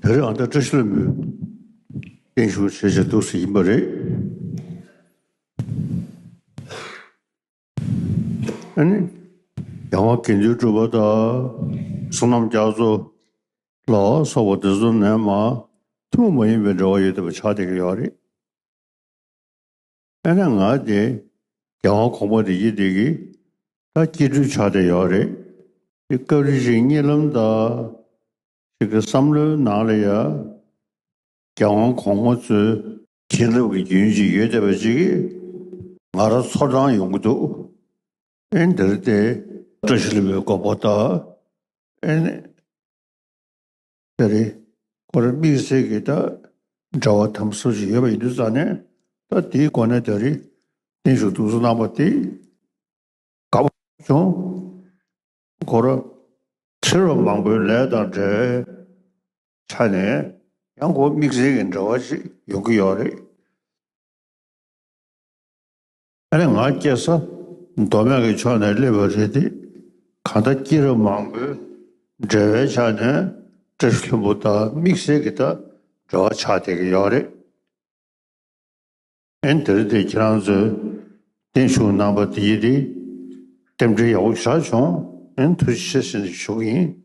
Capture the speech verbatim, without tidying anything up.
དེ་རིང་ཨ་ད་བཀྲ་ཤིས་ལྷུན་པོའི་བརྟན་བཞུགས་བྱེད་བྱེད་འདུག་ཟེར་ཡིན་པ་རེད། ཨ་ནི་རྒྱལ་དབང་དགེ་འདུན་གྲུབ་པ་དང་བསོད་ནམས་རྒྱ་མཚོ་ལ་སོགས་པ་དེ་ཚོ་ནས་མར་ཐུན་མོང་མ་ཡིན་པའི་འབྲེལ་བ་ཡོད་བསྡད་པ་ཆགས་བསྡད་ཀྱི་ཡོད་རེད། ཨ་ནི་ང་དེ་རྒྱལ་དབང་གོང་མ་དེ་ཡིན་དེ་གི་ད་སྐྱེ་སྤྲུལ་ཆགས་བསྡད་ཡོད་རེད། དེ་སྐབས་རེ་ཞིག་གཉིད་ལམ་དང་ཞིག་གི་བསམ་བློའི་ནང་ལ་ཡ་རྒྱལ་དབང་གོང་མ་ཚོའི་བྱིན་རླབས་ཀྱི་རྒྱུན་ཅིག་ཡོད་བསྡད་པ་ཅིག་གིས་ང་རང་ཚོར་སྣང་ཡོང་གི་འདུག་ཨེ་འདིར་དེ་བཀྲ་ཤིས་ལྷུན་པོའི་དགོངས་པ་དང་ཨེ་ནི་དེ་རེད། ཁོ་རང་དམིགས་བསལ་གྱི་ད་འབྲེལ་བ་དམ་ཟབ་ཞིག་ཡོད་པ་ཡིན་དུས་ཙང་ནས་ད་དེའི་སྒོ་ནས་དེ་རེད། བརྟན་བཞུགས་འདུག་སེ་གནང་བ་དེ་དགའ་པོ་བྱུང་། ཁོ་རང་ཕྱི་རབས་མང་པོའི་ལས་དང་འབྲེལ་བའི་ཆ་ནས་ཡང་ཁོ་དམིགས་བསལ་གྱི་འབྲེལ་བ་ཞིག་ཡོང་གི་ཡོད་རེད། ཨ་ནི་ང་སྐྱེ་ས་མདོ་སྨད་ཀྱི་ཕྱོགས་ནས་སླེབས་པ་རེད་དེ། གང་ལྟར་སྐྱེས་རབས་མང་པོའི་འབྲེལ་བའི་ཆ་ནས་བཀྲ་ཤིས་ལྷུན་པོ་དང་དམིགས་བསལ་གྱི་ད་འབྲེལ་བ་ཆགས་བསྡད་ཀྱི་ཡོད་རེད། ཨེ་འདིར་དེ་ཁྱེད་རང་ཚོས་བརྟན་བཞུགས་གནང་བ་དེ་ཡིན་དེ་རྟེན་འབྲེལ་ཡག་པོ་ཞེ་དྲག་བྱུང་། ཨེ་ཐུགས་རྗེ་ཆེ་ཟེར་ནས་ཞུ་གི་ཡིན།